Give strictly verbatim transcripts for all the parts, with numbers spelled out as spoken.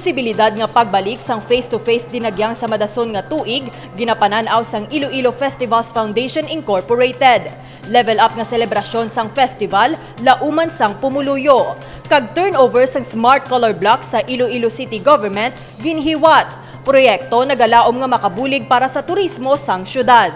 Posibilidad nga pagbalik sang face-to-face dinagyang sa madason nga tuig, ginapanan-aw sang Iloilo Festivals Foundation Incorporated. Level up nga selebrasyon sang festival, lauman sang pumuluyo, kag turnover sang Smart Color Block sa Iloilo City Government ginhiwat. Proyekto nagalaom nga makabulig para sa turismo sang syudad.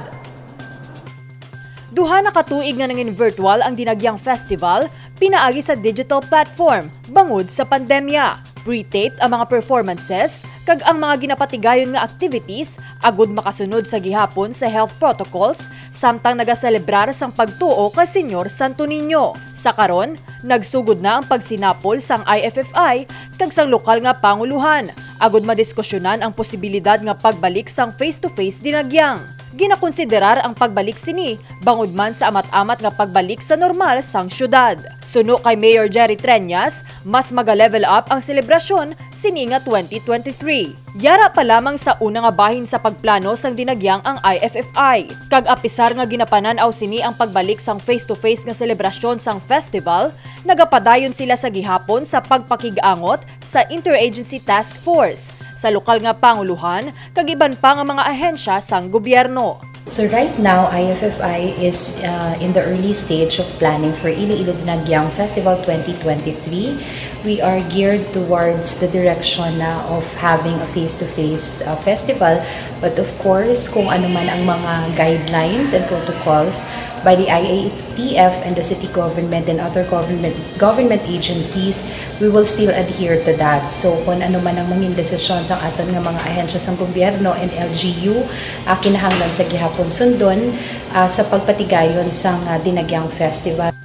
Duha na ka tuig nga nangin-virtual ang Dinagyang Festival pinaagi sa digital platform bangod sa pandemya. Pre-taped ang mga performances kag ang mga ginapatigayon nga activities agud makasunod sa gihapon sa health protocols samtang nagaselebrar sang pagtuo kay Señor Santo Niño. Sa karon, nagsugod na ang pagsinapol sang I F F I kag sang lokal nga panguluhan agud madiskusyonan ang posibilidad nga pagbalik sang face-to-face dinagyang. Ginakonsiderar ang pagbalik sini bangod man sa amat-amat nga pagbalik sa normal sang syudad. Suno kay Mayor Jerry Treñas, mas maga-level up ang selebrasyon sini nga twenty twenty-three. Yara pa lamang sa una nga bahin sa pagplano sang dinagyang ang I F F I. Kag apisar nga ginapanan-aw sini ang pagbalik sang face-to-face nga selebrasyon sang festival, nagapadayon sila sa gihapon sa pagpakig-angot sa Interagency Task Force, sa lokal nga panguluhan, kag iban pa nga mga ahensya sang gobyerno. So right now, I F F I is, uh, in the early stage of planning for Iloilo Dinagyang Festival twenty twenty-three. We are geared towards the direction na of having a face-to-face, uh, festival. But of course, kung ano man ang mga guidelines and protocols by the I A T F and the city government and other government, government agencies, we will still adhere to that. So, kung ano man ang mangin desisyon sa aton nga mga ahensya sang gobyerno and L G U, ah, kinahanglan sa gihapon sundon, ah, sa pagpatigayon sang, ah, Dinagyang Festival.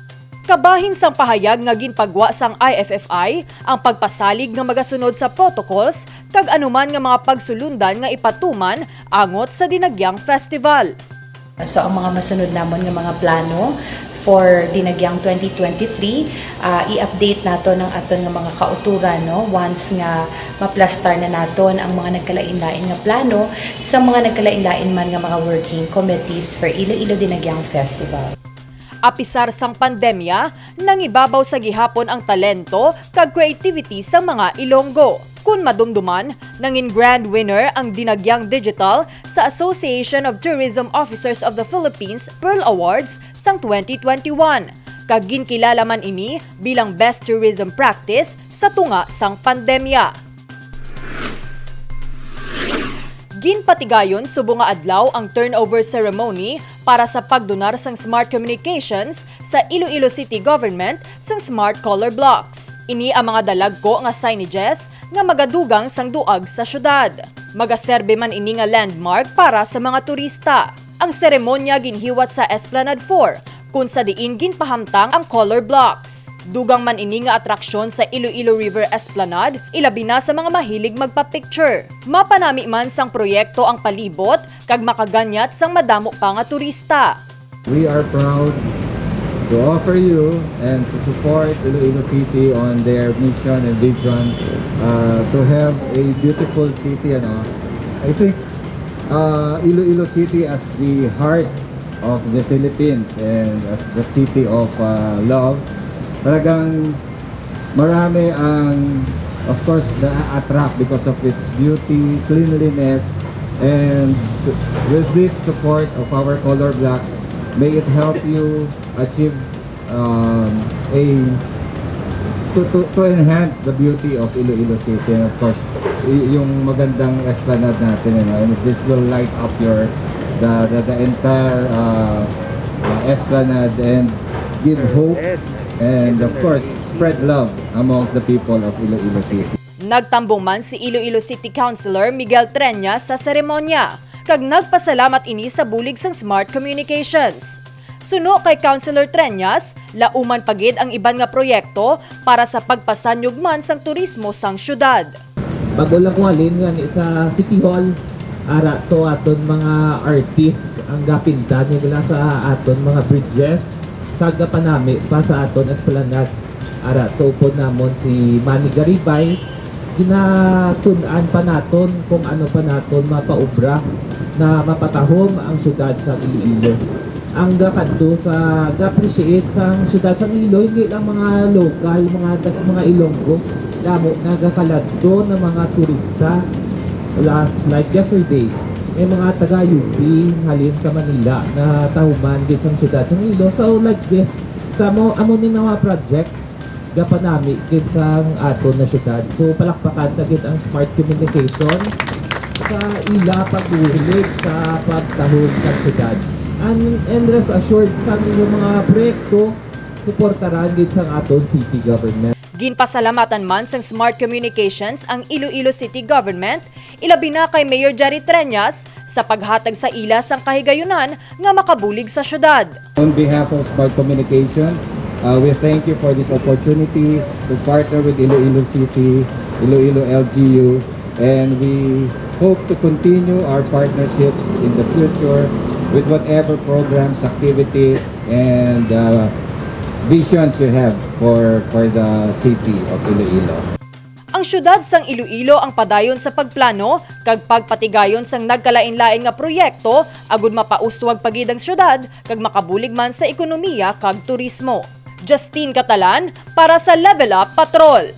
Kabahin sang pahayag nga ginpagwa sang I F F I ang pagpasalig nga magasunod sa protocols kag anuman nga mga pagsulundan nga ipatuman angot sa Dinagyang Festival. So, ang mga masunod namon nga mga plano for Dinagyang twenty twenty-three, ah, i-update naton ang aton nga mga kauturan, no? Once nga maplastar na naton ang mga nagkalain-lain nga plano sa mga nagkalain-lain man nga mga working committees for Iloilo Dinagyang Festival. Apisar sang pandemya, nangibabaw sa gihapon ang talento kag creativity sang mga Ilonggo. Kon madumduman, nangin grand winner ang Dinagyang Digital sa Association of Tourism Officers of the Philippines Pearl Awards sang twenty twenty-one, kag ginkilala man ini bilang Best Tourism Practice sa tunga sang pandemya. Ginpatigayon subong nga adlaw ang turnover ceremony para sa pagdonar sang Smart Communications sa Iloilo City Government sang Smart Color Blocks. Ini ang mga dalagko nga signages nga magadugang sang duag sa syudad. Magaserbi man ini nga landmark para sa mga turista. Ang seremonya ginhiwat sa Esplanade four, kun sa diin ginpahamtang ang color blocks. Dugang man ini nga atraksyon sa Iloilo River Esplanade, ilabi na sa mga mahilig magpa-picture. Mapanami man sang proyekto ang palibot kag makaganyat sang madamo pa nga turista. We are proud to offer you and to support Iloilo City on their mission and vision, uh, to have a beautiful city. Ano? I think, uh, Iloilo City as the heart of the Philippines and as the city of, uh, love, talagang marami ang, of course, na-attract because of its beauty, cleanliness, and with this support of our color blocks, may it help you achieve, um, a, to, to, to enhance the beauty of Iloilo City. And of course, y-, yung magandang esplanade natin, you know, and this will light up your, the, the, the entire, uh, uh, esplanade and give hope and, of course, spread love amongst the people of Iloilo City. Nagtambong man si Iloilo City Councilor Miguel Treñas sa seremonya, kag nagpasalamat ini sa bulig sang Smart Communications. Suno kay Councilor Treñas, lauman pa gid ang iban nga proyekto para sa pagpasanyog man sang turismo sang syudad. Bago lang ko halin nga ni sa City Hall, ara to aton mga artists ang gapinta nila sa aton mga bridges, kag gapanami pa sa aton esplanade. Ara to upod namon si Manny Garibay, ginatun-an pa naton kung ano pa naton mapaubra na mapatahom ang syudad sa Iloilo. Ang gakadto sa, ga-appreciate sa syudad sa Iloilo, hindi lang mga local, mga, mga Ilonggo, Damo nagakaladto na mga turista. Last, like yesterday, may mga taga U P halin sa Manila na tahuman gid sang siyudad sang Iloilo. So, like this, sa mo, amo ni nga mga projects gapanami gid sang aton na siyudad. So, palakpakan ta gid ang Smart Communication sa ila pagbulig sa pagtahom sa siyudad. And, and rest assured, sa inyong mga proyekto, suportaran gid sang aton city government. Ginpasalamatan man sang Smart Communications ang Iloilo City Government, ilabi na kay Mayor Jerry Treñas, sa paghatag sa ila sang kahigayunan nga makabulig sa siyudad. On behalf of Smart Communications, uh, we thank you for this opportunity to partner with Iloilo City, Iloilo L G U, and we hope to continue our partnerships in the future with whatever programs, activities, and uh, visions you have for, for the city of Iloilo. Ang siyudad sang Iloilo ang padayon sa pagplano kag pagpatigayon sang nagkalain-lain nga proyekto agud mapauswag pa gid ang siyudad kag makabulig man sa ekonomiya kag turismo. Justine Catalan para sa Level Up Patrol.